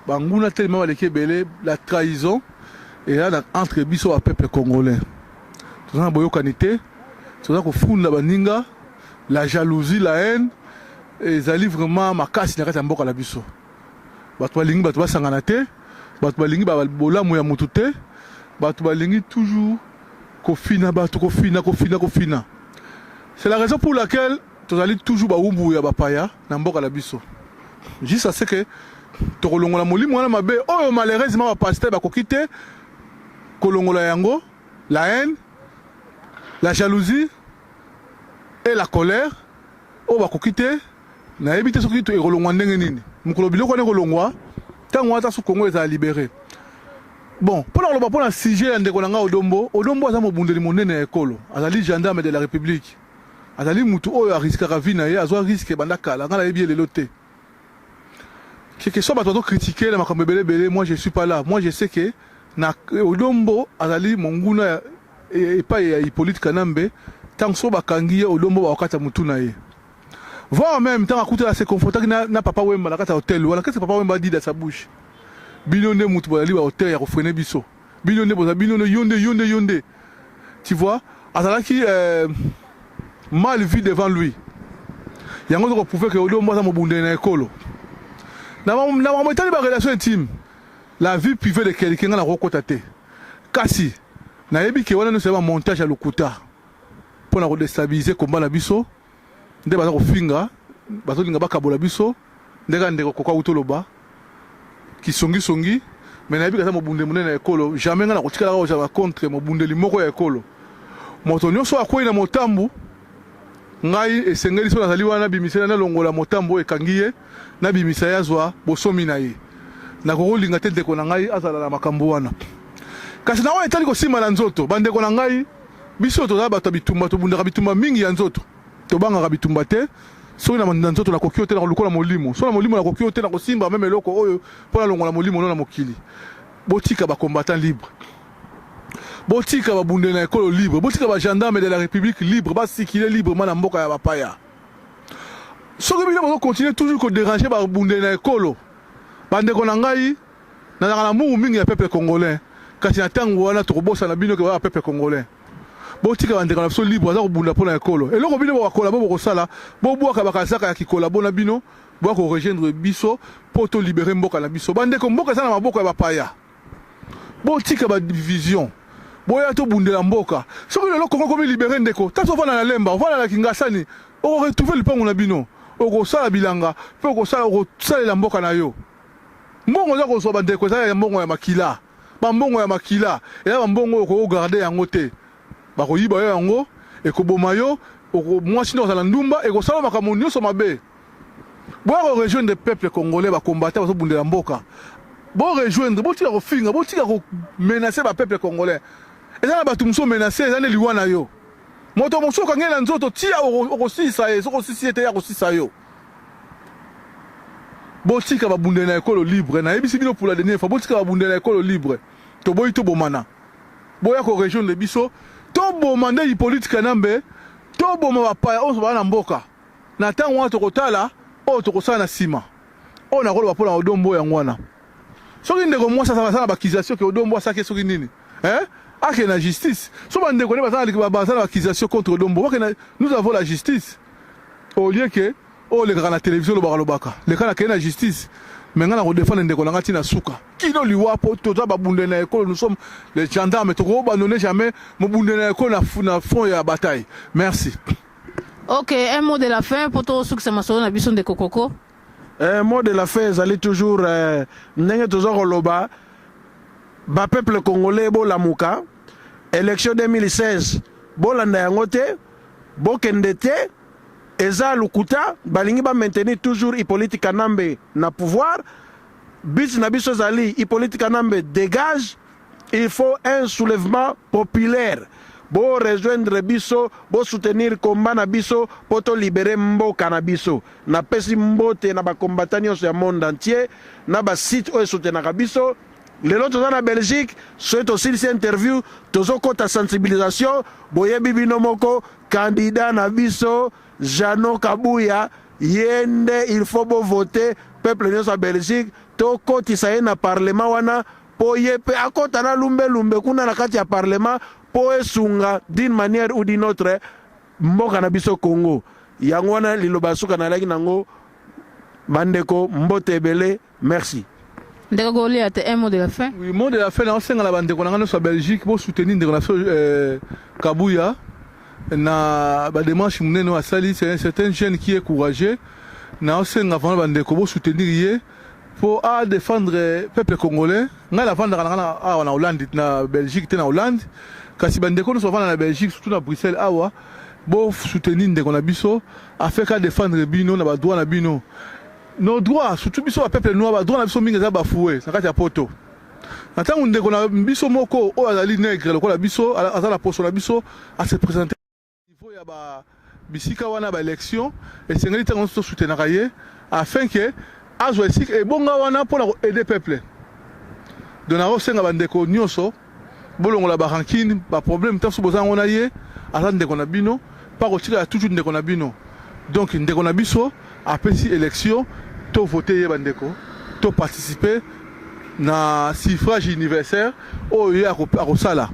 banguna telema baleki ebele. La trahison eza na entre biso bapeuple congolais, toza na boyokani te, toza kofunda baninga. La jalousie, la haine ezali vraiment makasi na kati ya mboka na biso. Bato balingi bato basangana te, bato balingi bolamu ya motu te, bato balingi toujours kofina bato, kofina, kofina, kofina. C'est la raison pour laquelle tozali toujours bawumbu ya bapaya na mboka na biso, jusqu'à ce que tokolongola molimo wana mabe oyo malheureusement bapasteur bakoki te kolongola yango: la haine, la jalousie et la colère oyo bakoki te. Nayebi te soki ekolongwa ndenge nini. Mokolo biloko wana ekolongwa, Ntango wana so Congo ezala libéré. Bon, mpona koloba mpona sujet ya ndeko na ngai Odombo, Odombo aza mobundeli monene ya ekolo, azali gendarme de la République, azali mutu oyo ariskaka vie na ye, azwa risque banda kala. Ngai nayebi ye lelo te. Quelque soit bato bazocritiquer na makambo ebele ebele, moi je suis pas là. Moi je sais que na Odombo azali monguna epai ya Hippolyte Kanambe. Ntango so bakangi ye Odombo, bakokata mutu na ye. Voire même ntango akutela, se confrontaki na Papa Wemba na kati ya hotel wana. Qu'est-ce que Papa Wemba dit dans sa bouche? Bino nde mutu bozali baauteur ya kofreiner biso, bino nde boza, bino nde, yo nde, yo nde, yo nde. Tu vois, azalaki mal vu devant lui. Yango tokoprouver ke Odombo aza mobundeli na ekolo. Na makambo etali barelation intime, la vie privée de quelqu'un, nga nakokota te. Kasi nayebi ke wana nyonso ya bamontage ya lokuta mpo na kodéstabiliser komba na biso nde baza kofinga, bazolinga bakabola biso. Nde kaka ndeko koka auti oloba kisongisongi, mais nayebi kaza mobundeli monene na ekolo. Jamais ngai nakotikalaka kozala contre mobundeli moko ya ekolo. Moto nyonso akwei na motambu, ngai esengeli so nazali wana, nabimisa, nalongola motambu oyo ekangi ye, nabimisa ye, azwa bosomi na ye. Nakokolinga te ndeko na ngai azala na makambo wana. Kasi na oyo etali kosimba na nzoto, bandeko na ngai, biso tozala bato ya bitumba, tobundaka bitumba mingi ya nzoto, tobangaka bitumba te. Soki na nzoto nakoki yo te, nakolukola molimo. So na molimo nakoki yo te, nakosimba même eloko oyo mpo nalongola molimo no na mokili. Botika bacombattant libre, botika babundeli na ekolo libre, botika bagendarme de la République libre, basikile librement na mboka ya bapaya. Soki bino bozocontinuer toujours kodéranger babundeli na ekolo, bandeko na ngai, nazalaka na mungu mingi ya peuple congolais, kasi na ntango wana tokobosana bino ke baya peuple congolais. Botika bandeko na biso libre, aza kobunda mpo na ekolo. Eloko bino bokakola bo bokosala, bobwaka bakazaka ya kikola bona bino, boya korejoindre biso mpo tolibérer mboka na biso. Bandeko, mboka eza na maboko ya bapaya. Botika badivision, boya tobundela mboka. Soki lelo Kongo komi libéré, ndeko, tata, ovanda na Lemba, ovanda na Kingasani, okoretrouver lipango na bino, okosala bilanga mpe okosala, okosalela mboka na yo. Mbongo oza kozwa, bandeko, eza ya mbongo ya makila. Bambongo ya makila eza bambongo oyo okogarder yango te. Bakoyiba yo yango, ekoboma yo, mwasi nde kozala ndumba, ekosala makambo nyonso mabe. Boya korejoindre peuple congolais, bacombattants bazobundela mboka. Borejoindre, botika kofinga, botika komenacer bapeuple congolais. Eza na bato mosusu omenacer, eza nde liwa na yo. Moto mosusu okangeli na nzoto, tia okosilisa ye. Soki osisi ye te, ya kosisa yo. Botika babundeli na ekolo libre. Nayebisi bino pour la dernière fois, botika babundeli na ekolo libre. Toboyi tobomana. Boya korejoindre biso, toboma nde Hippolyte Kanambe, toboma bapaya oyo baza na mboka. Na ntango wana tokotala oyo tokosala na nsima. Oyo nakoloba mpona Odombo yango wana. Soki ndeko mwasi aza na baaccusation ke Odombo asaki soki nini, eh? Ake na justice. So bandeko nde baza na baaccusation contre Odombo, bakende, nous avons la justice. Au lieu ke oyo olekaka na télévision, olobaka lobaka, leka na kende na justice. Mais ngai na kodéfendre ndeko na ngai ntina suka kino liwa, po toza babundeli na ekolo. Nous sommes les gendarmes, tokoabandonner jamais mobundeli na ekolo na front ya bataille. Merci. Ok, un mot de la fin po tosukisa masolo na biso, ndeko Koko. Mot de la fin ezali toujours ndenge toza koloba: bapeuple congolais, bolamuka. Élection 2016, bolanda yango te, bokende te, eza lokuta. Balingi bamaintenir toujours Hippolyte Kanambe na pouvoir. But na biso ezali Hippolyte Kanambe dégage. Il faut un soulèvement populaire. Bo rejoindre biso, bosoutenir combat na biso mpo tolibérer mboka na biso. Napesi mbote na bacombattants nyonso ya monde entier, na basite oyo esoutenaka biso. Lelo toza na Belgique. Soki tosilisi interview, tozokɔta sensibilisation. Boyebi bino moko, candidat na biso Jano Kabuya, ye nde il faut bovote. Peuple nyonso ya Belgique, tokɔtisa ye na parlement wana mpo ye mpe akɔta na lumbelumbe kuna na kati ya parlement, mpo esunga d'une manière ou d'une autre mboka na biso Congo. Yango wana liloba ya suka nalaki nango. Bandeko, mbote ebele, merci. Ndeko Goliath, un mot de la fin. Oui, mot de la fin, naosenga na bandeko na ngai nyonso ya Belgique, bosoutenir ndeko na biso Kabuya na badémarche monene oyo asali. C'est un jeune qui est courageux. Naosenga vraiment bandeko bosoutenir ye mpo adéfendre peuple congolais. Ngai navandaka na ngai awa na Hollande, na Belgique te, na Hollande. Kasi bandeko nyonso bavanda na Belgique, surtout na Bruxelles awa, bosoutenir ndeko na biso afin adéfendre bino na badroit na bino. Nos droits, surtout biso ba peuple noir, ba droit na biso mingi eza bafoué na kati ya poto. Na ntango ndeko na biso moko oyo azali nègre lokola biso, aza na poso na biso, ase présente niveau ya ba bisika wana ba élection, esengeli ntango nyonso tosoutenaka ye afin ke azwa esika ebonga wana mpona koaider peuple. Donc nakosenga bandeko nyonso, bolongola barancune, baproblème ntanso boza yango na ye. Aza ndeko na bino, mpa kotikala toujours ndeko na bino. Donc ndeko na biso apesi élection, tovote ye. Bandeko, toparticipe na suffrage universel oyo ye akosala.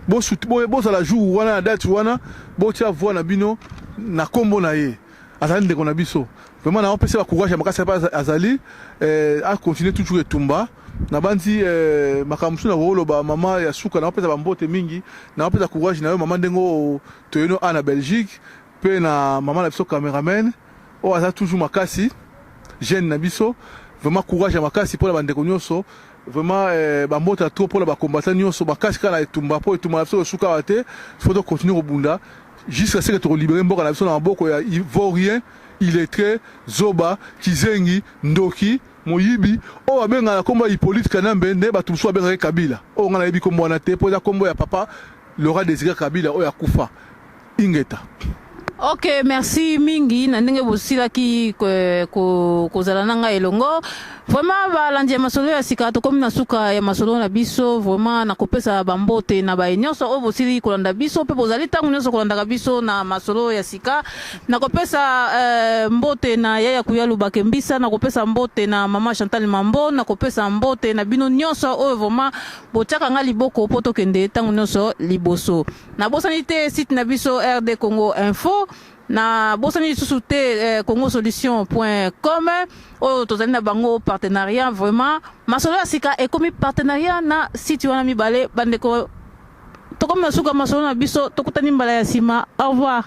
Bozala jour wana, na date wana, botia voix na bino na nkombo na ye. Azali ndeko na biso. Vraiment, naopesa bacourage ya makasi mpe azali acontinue toujours etumba. Nabandi makambo mosusu na kokoloba, mama ya suka, naopesa bambote mingi, naopesa courage na yo mama, ndenge toyeno a na Belgique, mpe na mama na biso cameraman oyo aza toujours makasi, jeune na biso. Vraiment, courage ya makasi mpona bandeko nyonso. Vraiment, bambote ya trop mpona bacombattant nyonso, makasi kaka na etumba, mpo etumba na biso esuka awa te. Faut tocontinue kobunda jusqu'à ce que tokolibere mboka na biso na maboko ya vaurien, illettré, zoba, kizengi, ndoki, moyibi oyo babengaka na nkombo ya Hippolyte Kanambe. Nde bato mosusu babengaki Kabila, oyo ngai nayebi nkombo wana te, mpo eza nkombo ya papa Laurent Désiré Kabila oyo akufa. Ingeta. Ok, merci mingi na ndenge bosilaki kozala na ngai elongo. Vraiment, balandi ya masolo ya sika, tokomi na suka ya masolo na biso. Vraiment, nakopesa bambote na baye nyonso oyo bosili kolanda biso mpe bozali ntango nyonso kolandaka biso na masolo ya sika. Nakopesa mbote na Yaya Kuyalu Bakembisa, nakopesa mbote na mama Chantal Mambo, nakopesa mbote na bino nyonso oyo vraiment botiaka nga liboko mpo tokende ntango nyonso liboso. Nabosani te site na biso RD Congo Info, nabosani lisusu te congosolution.com oyo tozali na bango partenariat. Vraiment, masolo ya sika ekomi partenariat na site wana mibale. Bandeko, tokomi na suka masolo na biso. Tokutani mbala ya nsima. Au revoir.